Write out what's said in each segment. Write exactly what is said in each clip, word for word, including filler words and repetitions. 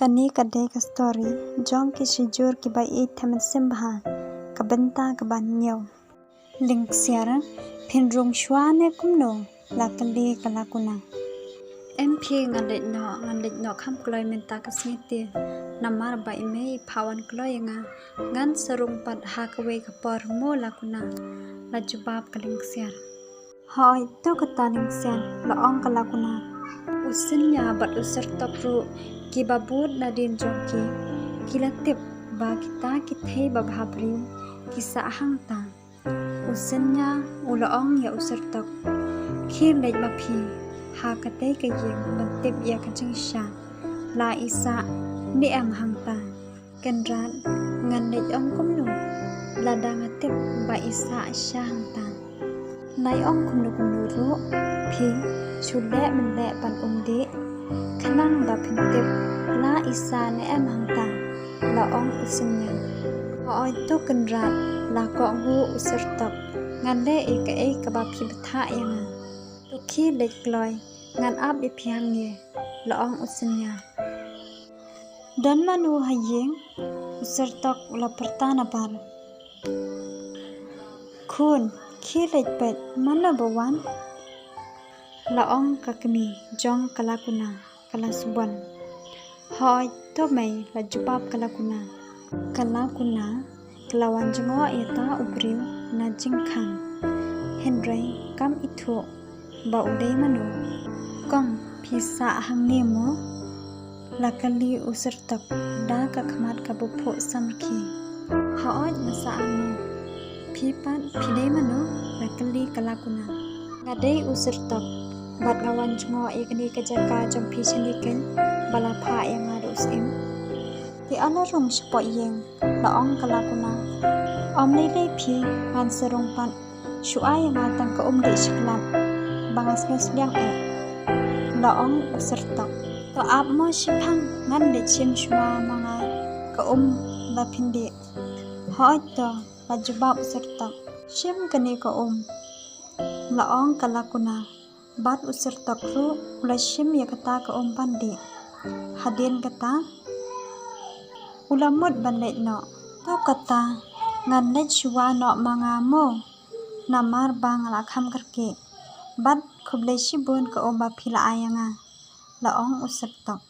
Kane ka dei ka story jong ki shijur kiba ïeit te mynsiem bha, ka bynta kaba hynñiew. Lyngksiar, phin rung shuwa ne kumno? La kylli ka Lakuna. Em phi, ngan leit noh, ngan leit noh kham kloi mynta ka sngi te. Namar ba i mei i phah wan kloi ïa nga, ngan sa rung pat ha kawei ka por mo Lakuna, la jubab ka Lyngksiar. Hooid, to kata Lyngksiar, la ong ka Lakuna. U Synñia bad u Syrtok ruh kiba bud nadien jong ki, ki la tip ba kita ki thei babha briew ki sah hangta. U Synñia u la ong ïa u Syrtok, khie leit ma phi ha katei ka ïing ban tip ïa ka jingshisha, la i sah ne em hangta. Kynrad, ngan leit ong kumno lada nga tip ba i sah shisha hangta? Nai ong kumno kumno ruh, phi shu leh mynleh ban um dih, khnang ba phin tip la i sah ne em hangta, la ong u Synñia. Hooid to Kynrad, la kohnguh u Syrtok, ngan leh ei kaei kaba phi bthah ïa nga. To khie leit kloi, ngan ap ïa phi hangne, la ong u Synñia. Don mano ha ïing? U Syrtok u la pyrta nabar. Khun, khie leit peit mano ba wan, la ong ka kmie jong ka Lakuna, ka Lasubon. Hooid to mei, la jubab ka Lakuna. Ka Lakuna ka la wan jngoh ïa uta u briew na jingkhang, hynrei kam ithuh ba u dei mano. Kong, phi sah hangne mo? La kylli u Syrtok da ka khmat kaba phuh samrkhie. Hooid, nga sah hangne. Phi pat, phi dei mano? La kylli ka Lakuna. Nga dei u Syrtok, bad nga wan jngoh ïa kane ka jaka jong phi shane kein ba la phah ïa nga da u Syiem. Te ale rung shapoh ïing, la ong ka Lakuna. Ym lei lei phi, ngan sa rung pat. Shu ai ïa nga tang ka um dih shi khlad ba nga sngewsliang eh, la ong u Syrtok. To ap mo shiphang, ngan leit shim shuwa ma nga ka um ba phin dih. Hooid to, la jubab u Syrtok. Shim kane ka um, la ong ka Lakuna. Bad u Syrtok ruh u la shim ïa kata ka um ban dih. Hadien kata u la mut ban leit noh. To kata, ngan leit shuwa noh ma nga mo, namar ba nga la kham kyrkieh. Bad khublei shibun ka um ba phi la ai ïa nga, la ong u Syrtok.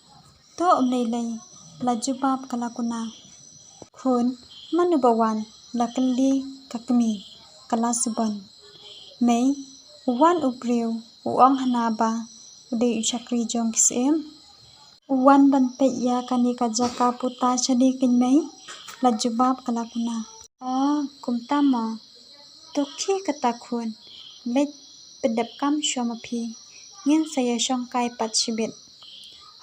To ym lei lei, la jubab ka Lakuna. Khun, mano ba wan? La kylli ka kmie, ka Lasubon. Mei, u wan u briew, u ong hana ba u dei u shakri jong ki Syiem. U wan ban peit ïa kane ka jaka puta shane kein mei, la jubab ka Lakuna. O, kumta mo. To khie kata khun, leit pyndep kam shuwa ma phi, ngin sa ïa shongkai pat shibit.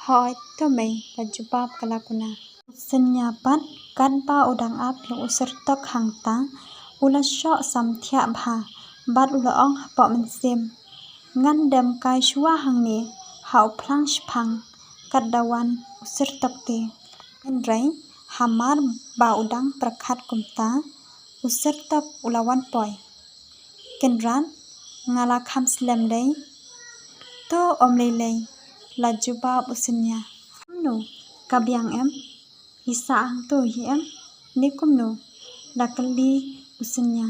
Hooid to mei, la jubab ka Lakuna. U Synñia pat katba u dang ap ïa u Syrtok hangta, u la shoh samthiah bha bad u la ong hapoh mynsiem, ngan dem kai shuwa hangne ha u phlang shipang katba wan u Syrtok te. Hynrei hamar ba u dang pyrkhat kumta, u Syrtok u la wan poi. Kynrad, nga la kham slem dei. To ym lei lei, la jubab u Synñia. Kumno, ka biang em? I sah hangto hi em? Ne kumno? La kylli u Synñia.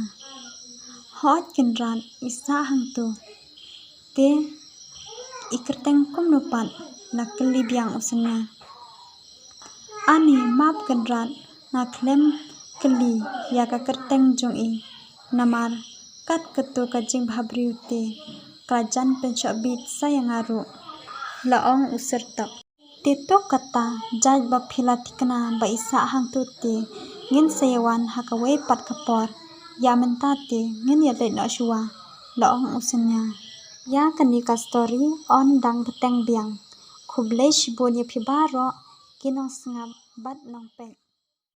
Hooid Kynrad, i sah hangto. Te i kyrteng kumno pat? La kylli biang u Synñia. Ani map Kynrad, nga khlem kylli ïa ka kyrteng jong i. Namar kat kato ka jingbhabriew te ka la jan pynshoh bit sa ïa nga ruh, la ong u Syrtok. Te to kata, jait ba phi la thikna ba i sah hangto te, ngin sa ïa wan ha kawei pat ka por. Ïa mynta te ngin ïa leit noh shuwa, la ong u Synñia. Ïa kane ka story yn dang bteng biang. Khublei shibun ïa phi baroh ki nongsngap bad nongpeit.